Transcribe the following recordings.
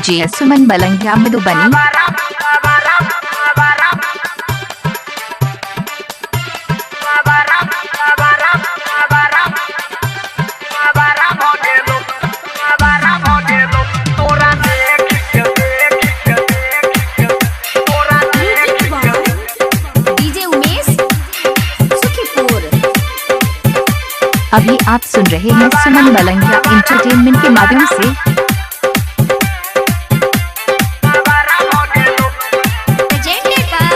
DJ Suman Malangia Madhubani. DJ Umesh Sukhipur. अभी आप सुन रहे हैं सुमन मलंगिया एंटरटेनमेंट के माध्यम से। Presented by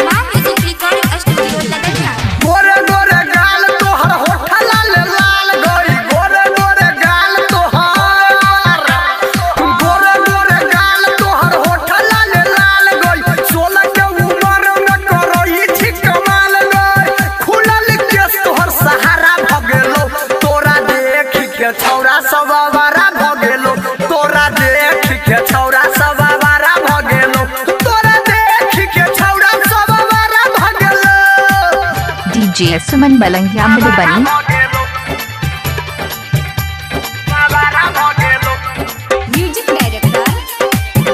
Maa music recording studio Ladania. गोरे गोरे गाल तोहर होठ लाल लाल गोरी, गोरे गोरे गाल तोहर, गोरे गोरे गाल तोहर होठ लाल लाल गोरी। 16 के उम्र में करई छी कमाल गोरी, खुलल केस तोहर सहारा भ गेलो। तोरा देख के छौरा सब आवारा भ गेलो, तोरा देख के छौरा सब आवारा भ गेलो, तोरा देख के छौरा सब आवारा भ गेलो। DJ Suman Malangia Madhubani. Music director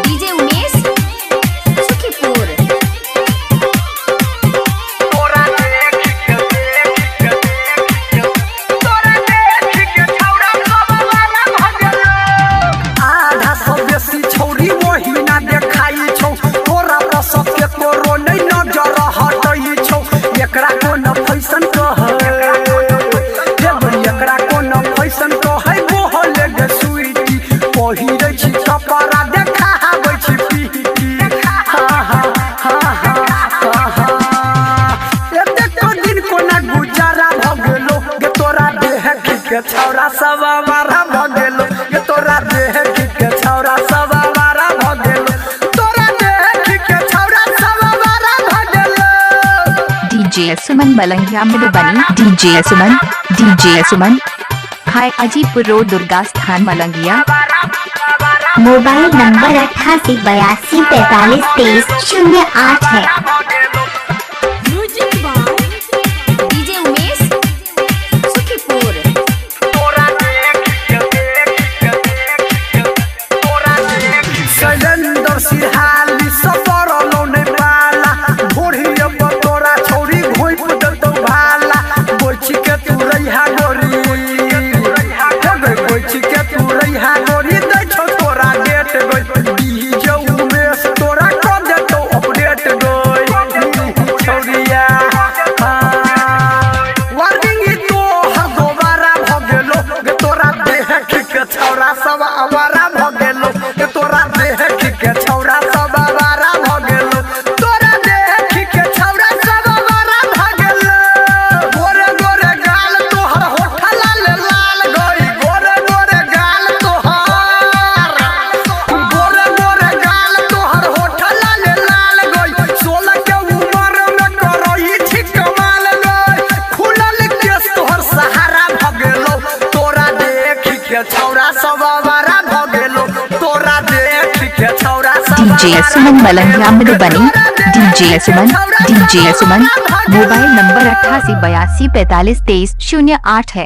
DJ Umesh Sukhipur. आधा सब बेसी छौरी वही ना देखाई छौ, तोरा पर सबके तोरो नै नजर हटै छौ। एकरा कोन फैशन कहै, हे भई एकरा कोन फैशन कहै, बोहले गे स्वीटी पहिरै छी कपड़ा देखाबै छी पीटी। हा हा हा हा हा हा, एतेक दिन कोना गुजारा भ गेलो गे, तोरा देह के छौरा सब आवारा भ गेलो गे, तोरा देह के छौरा सब आवारा भ गेलो, तोरा देह के छौरा सब आवारा भ गेलो। DJ Suman Malangia Madhubani. DJ Suman, DJ Suman, खाए Ajipur road, Durga Sthan Malangia. Mobile number 88 82 45 23 08 है। Music by DJ Umesh Sukhipur. Shailendra Sihali सफर लौने पाला, भोरिया पर तोरा छौरी घोइप देतौ भाला। गोइछि के तू रैहा गोरी, हे गै गोइछि के तू रैहा गोरी, दै छौ तोरा डेट गै। डीजे उमेश तोरा क देतौ अपडेट गै छौरिया। वार्निंग ई तोहर दोबारा भ गेलो गे, तोरा देह के छौरा सब आवारा भ गेलो गे, तोरा देह के छौरा सब आवारा भ गेलो, तोरा देह के छौरा सब आवारा भ गेलो। गोरे गोरे गाल तोहर होठ लाल लाल गोरी, गोरे गोरे गाल तोहर, गोरे गोरे गाल तोहर होठ लाल लाल गोरी। 16 के उम्र में करई छी कमाल गोरी, खुलल केस तोहर सहारा भ गेलो। तोरा देख के छौरा सब आवारा भ गेलो, तोरा देख के छौरा सब DJ Suman Malangia Madhubani. DJ Suman, DJ Suman, mobile number 88 82 45 23 08 है।